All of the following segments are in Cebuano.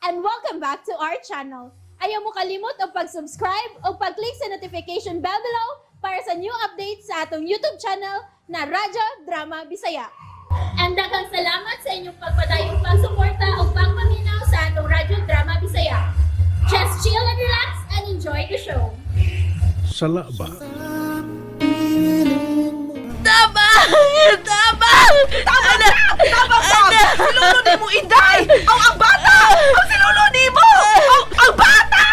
And welcome back to our channel. Ayaw mo kalimot og pag-subscribe o pag-click sa notification bell below para sa new updates sa atong YouTube channel na Radyo Drama Bisaya. And daghang salamat sa inyong pagpadayong pagsuporta ug pagpaminaw sa atong Radyo Drama Bisaya. Just chill and relax and enjoy the show. Sala ba? Tabang! Tabang! Tama na! Tama ba? Si Lolo ni mo, Inday! Ang bata! Ang si Lolo ni mo! Ang bata!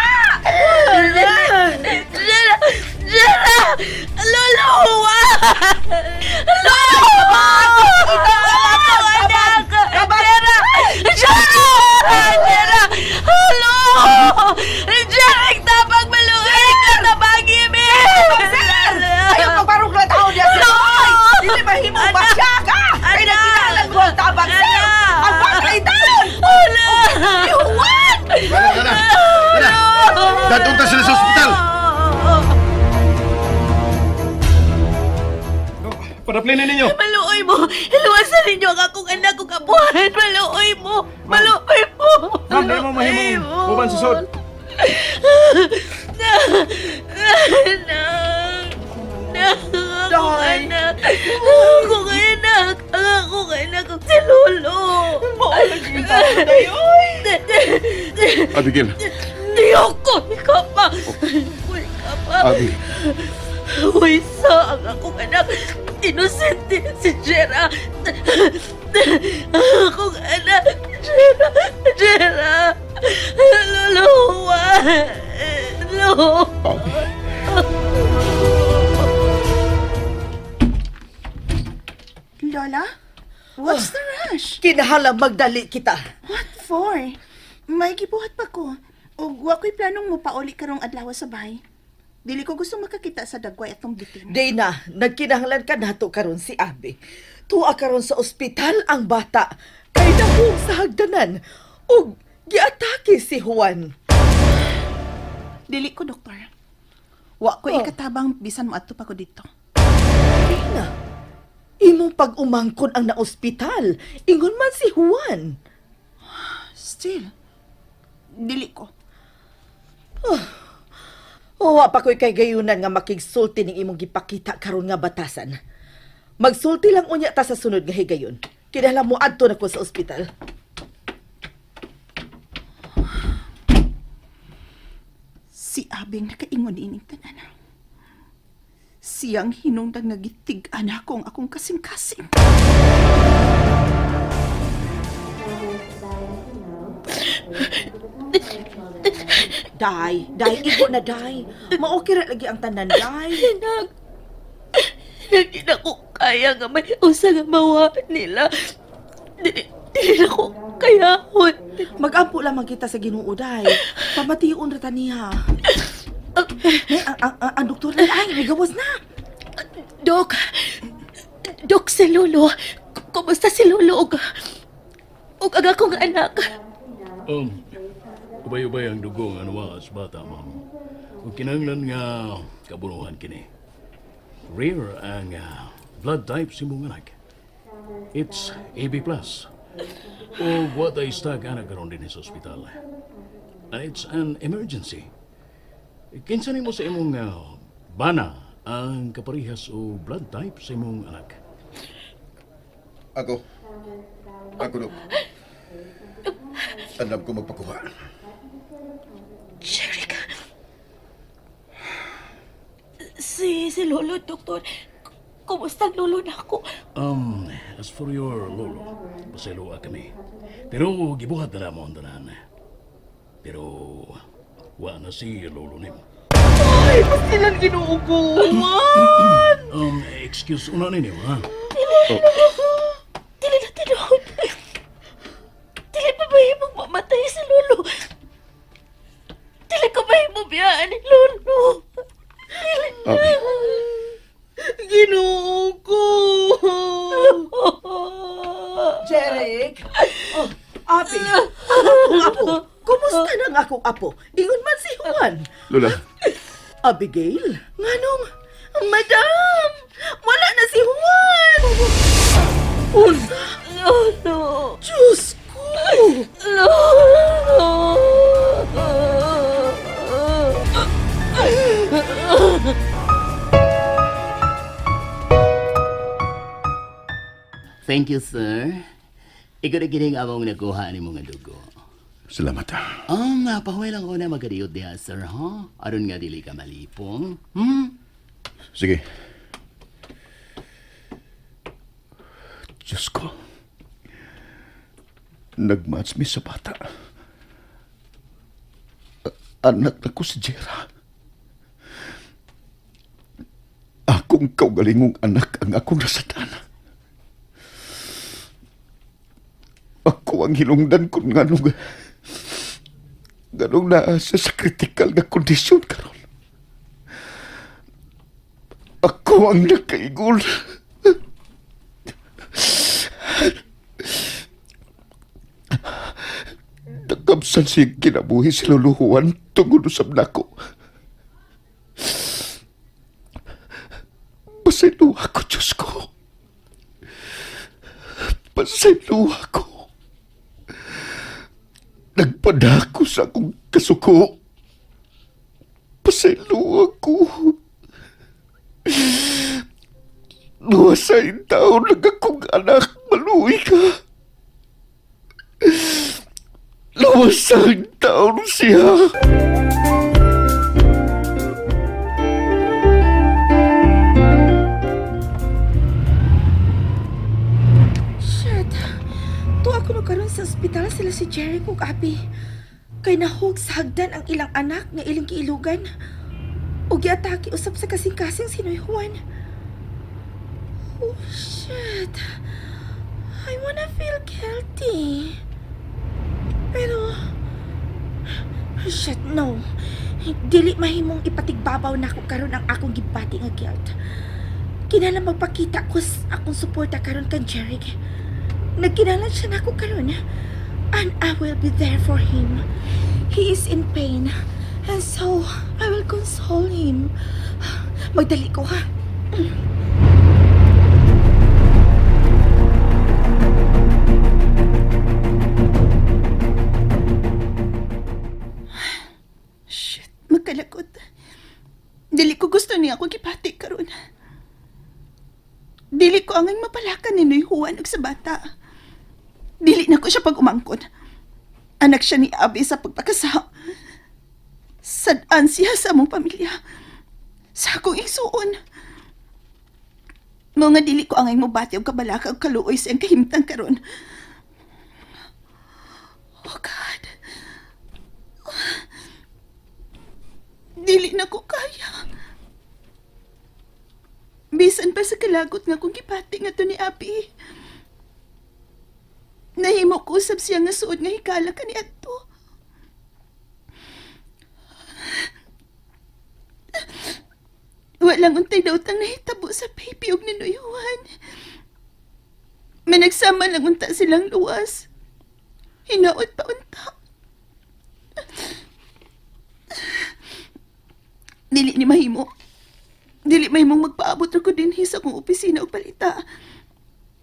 Jera! Jera! Lolo! Lolo! Anak! Jera! Jera! Jera! Lolo! Jera! Tabang maluoy ka! Tabangi mi! Sir! Ayaw pagbarog na tao niya, sir! Ay! Dili mahimo ba siya ka? Kaya nagkinalan mo ang tabang, sir! Ang bata, Inday! Wala! Ihuwan! Tara, tara! Tara! Dadong ta sila sa ospital! Padaplinin ninyo! Maluoy mo! Iluwasan ninyo ang akong anak ug apuhan! Maluoy mo! Maluoy mo! Ma'am, di mo mahimong uban sa sod. Na! Na! Na! Ang akong Day. anak! Ang akong anak! Ang akong anak! Ang si Lolo! Maulag yung tao, Inday, oy! Abigail, Ayoko! Ikaw pa! Ikaw pa! Abi, Uy, sa ang akong anak. Inosente si Jera. Ang akong anak. Jera. Jera. Lolo, Juan. Lolo. Abi. Lola, what's the rush? Kinahalang magdali kita. What for? May gibuhat pa ko. Ug wa ko'y planong mopauli karong adlaw sa bahay. Dili ko gusto makakita sa dagway atong bitin. Dana, nagkinahanglan ka nato karon si Abi. Tuwa karon sa ospital ang bata. Kay nahug sa hagdanan. Ug giatake si Juan. Dili ko, doktor. Wa ko Oh. ikatabang bisan moadto pa ko dito. Dana, imong pag-umangkon ang naospital. Ingon man si Juan. Still, dili ko. Wa pa ko'y kay gayunan nga makigsulti ning imong gipakita karon nga batasan. Magsulti lang unya ta sa sunod nga higayon. Kinahanglan mo adto na ko sa ospital. Si Abing nakaingon ining tanan. Siyang hinungdang nagitig-an ako ang akong kasing-kasing. Day, day, igo na day. Maokay ra lagi ang tanan, day. Anak. Hindi na ko kaya nga may usa nga mawa nila. Dili, dili na ko kayahon. Magampo lamang kita sa Ginoo, day. Pamation ra ta niya. Eh, ang doktor na ay, may gawas na. Dok, Dok, si Lolo. Kumusta si Lolo? Ug ang akong anak. Ubay-ubay ang dugo nga nawa sa bata, ma'am. Ug kinahanglan nga kabunuhan kini. Rare ang blood type sa imong anak. It's AB+. O wa tay stock anak karon dinhi sa ospital. And it's an emergency. Kinsa nimo sa imong bana ang kaparehas o blood type sa imong anak? Ako. Ako, Dok. Alam ko magpakuha. Jerica. Si Lolo, doktor. Kumusta ang lolo na ako? As for your lolo, pasayloa kami. Pero gibuhat na namo ang tanan. Pero wa na si lolo nimo. Ay, pasilan Ginoo ko. Man! Excuse una ninyo, ha? Dili na tinuod. Dili pa mahimong mamatay si Lolo? Dili ko mahimo biyaan ni Lolo. Dili. Abi. Ginoo ko. Jeric. Oh, Abi, ang akong apo. Kumusta na ang akong apo? Ingon man si Juan. Lola, Abigail, nganong? Madam, wala na si Juan. Unsa? Lolo. Diyos ko! Lolo. Thank you, sir. Ikaw na kining among nakuha ni mga dugo. Salamat. Pahuway lang ko na magadiyot diha, sir, ha? Aron nga dili ka malipong. Hmm? Sige. Diyos ko. Nagmatch mi sa bata. Anak na ko si Jera. Akong kaugalingong anak ang akong nasatan. Ako ang hilungdan kung nganong nganong naa siya sa critical na kondisyon karon. Ako ang nakaigol. Nakabsan siya kinabuhi si Lolo Juan tungod usab nako. Pasaylo ako, Diyos ko. Pasaylo ako. Nagpadako sa akong kasuko. Pasaylo ako. Duha sa taon lang akong anak, maluwi ka. Luwas sa taon siya. Shit. Tuwa ko no karon sa ospital sila si Jericho ug Abby. Kay nahug sa hagdan ang ilang anak nga ilang giilugan. Ug giatake usab sa kasing-kasing si Noy Juan. Oh shit. I wanna feel guilty. Pero shit, no. Dili mahimong ipatigbabaw nako karon ang akong gibati nga guilt. Kinahanglan magpakita ko sa akong suporta karon kang Jeric. Nagkinahanglan siya nako karon. And I will be there for him. He is in pain. And so, I will console him. Magdali ko ha. Shit, magkalakot. Dili ko gusto niya akong gipati karon. Dili ko angay mapalakan ni Noy Juan og sa bata. Dili na ko siya pag-umangkon. Anak siya ni Abi sa pagpakasa. Sad-an siya sa among pamilya. Sa akong igsuon. Mao nga dili ko angay mobati og kabalaka og kaluoy sa iyang kahimtang karon. Oh God. Dili na ko kaya. Bisan pa sa kalagot nga kung gipati nga to ni Abi. Nahimo ko usab siya nga suod nga hikala ka ni adto. Walang untay daotang nahitabo sa baby og ninuyuan. Managsama lang unta silang luwas. Hinaot pa unta. Dili ni mahimo. Dili mahimong magpaabot ra ko dinhi sa akong opisina og balita.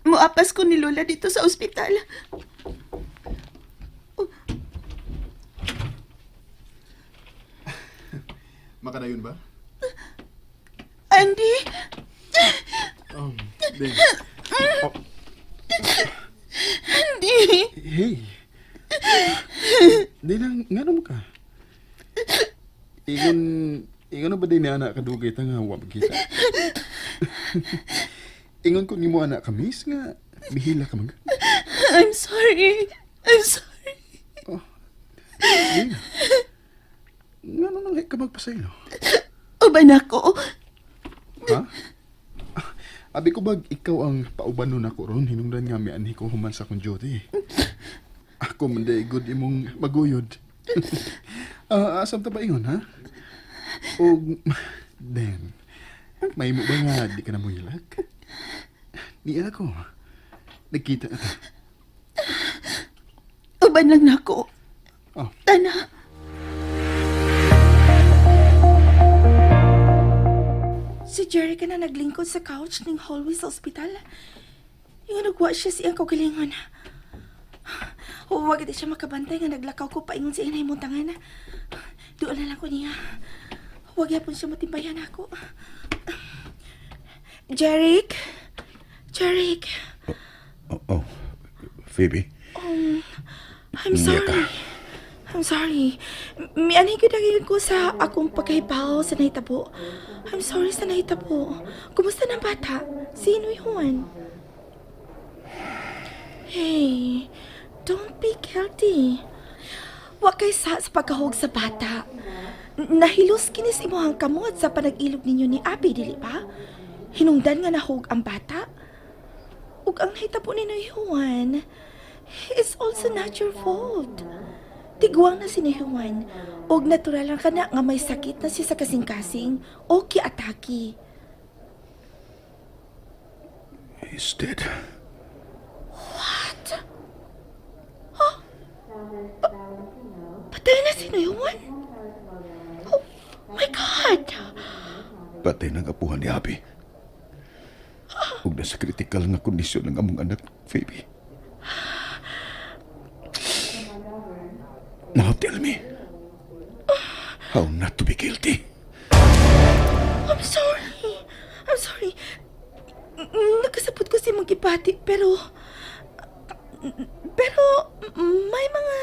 Muapas ko ni Lola dito sa ospital. Makadayon ba? Andy, Ben. Oh, Andy. hey. Di lang, nga mo ka? Ingon, ingon na ba din ni anak kadugay ta nga wa magkita? Ingon ko nimo anak kamis nga bihila ka man. I'm sorry. I'm sorry. Di na. Nga nang ka magpasaylo? Uban ako. Ha? Abi ko bag ikaw ang paubanon ako ron hinungdan nga mianhi ko human sa akong duty. Ako man day good imong maguyod. Asam ta ba ingon ha? Og then may mo ba nga di ka na muhilak? Niya ako. Nagkita na ta. Uban lang nako. Oh. Tana. Si Jerica na naglingkod sa couch ng hallway sa ospital. Yung nagwa siya sa iyang kaugalingon. Huwag di siya makabantay nga naglakaw ko paingon sa inay mong tangan. Doon na lang ko niya. Huwag yapon siya matimbayan ako. Jeric? Jeric? Oh, Phoebe. I'm Niya sorry. ka. I'm sorry. Mianhi gyud gyud ko sa akong pagkahibaw sa nahitabo. I'm sorry sa nahitabo. Kumusta na ang bata? Si Noy Juan? Hey, don't be guilty. Wa kay sa pagkahog sa bata. Nahilos kinis imong kamot sa panag-ilog ninyo ni Abi, dili ba? Hinungdan nga nahog ang bata. Ug ang nahitabo ni Noy Juan, it's also not your fault. Tiguang na si Noy Juan, ug natural lang kana nga may sakit na siya sa kasing-kasing o kiatake. He's dead. What? Huh? Patay na si Noy Juan? Oh my God! Patay ng apuhan ni Abi. Ug nasa critical nga kondisyon ng among anak, Phoebe. Now tell me, how not to be guilty? I'm sorry. I'm sorry. Nakasabot ko sa imong gibati, pero may mga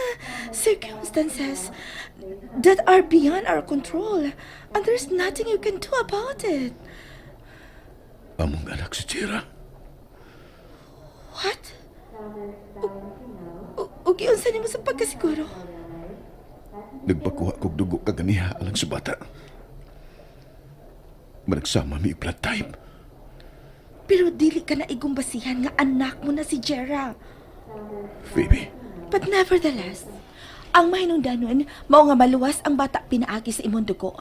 circumstances that are beyond our control and there's nothing you can do about it. Among anak si Jera. What? Ug giunsa nimo sa pagkasiguro? Nagpakuha kog dugo kaganiha alang sa bata. Managsama mi blood type. Pero dili ka na igong basihan nga anak mo na si Jera. Phoebe, But nevertheless, ang mahinungdanon, mao nga maluwas ang bata pinaagi sa imong dugo.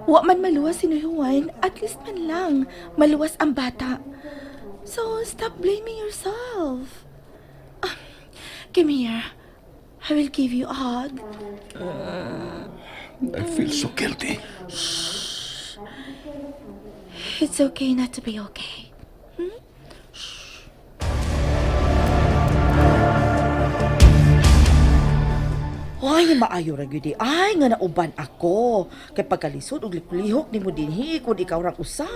Wa man maluwas si Noy Juan, at least man lang maluwas ang bata. So, stop blaming yourself. Come here. I will give you a hug. I feel so guilty. It's okay not to be okay. Hmm? Shh. Ay, maayo ra gyud eh. Ay, nga nauban ako. Kay pagkalisod og lihok nimo dinhi kun ikaw ra usa.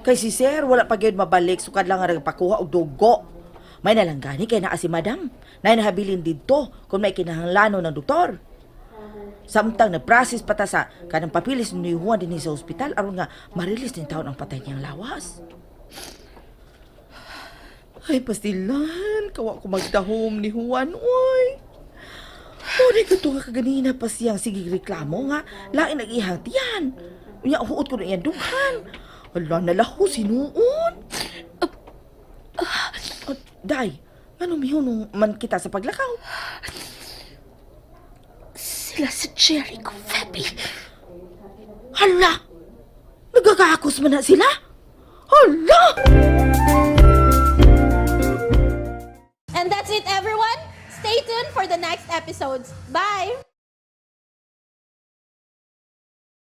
Kay si sir wala pa gyud mabalik, sukad lang nga nagpakuha og dugo. May nalanggani kay naa si madam. Nay nahabilin didto kung may kinahanglanon ng doktor. Samtang nagprocess pa ta sa kanang papilis ni Juan dinhi sa ospital aron nga ma-release ning taon ang patay niyang lawas. Ay, pastilan, kawa ko magdahom ni Juan, oy. Uri ko to nga kaganina pa siyang sige reklamo nga, lain ang iyang tiyan. Unya, huot ko na iyang dughan. Hala, nalaho sinuon. Ah, Day, ano mihunong man kita sa paglakaw? Sila si Jericho, Feby. Hala! Nagkakaakos man na sila? Hala!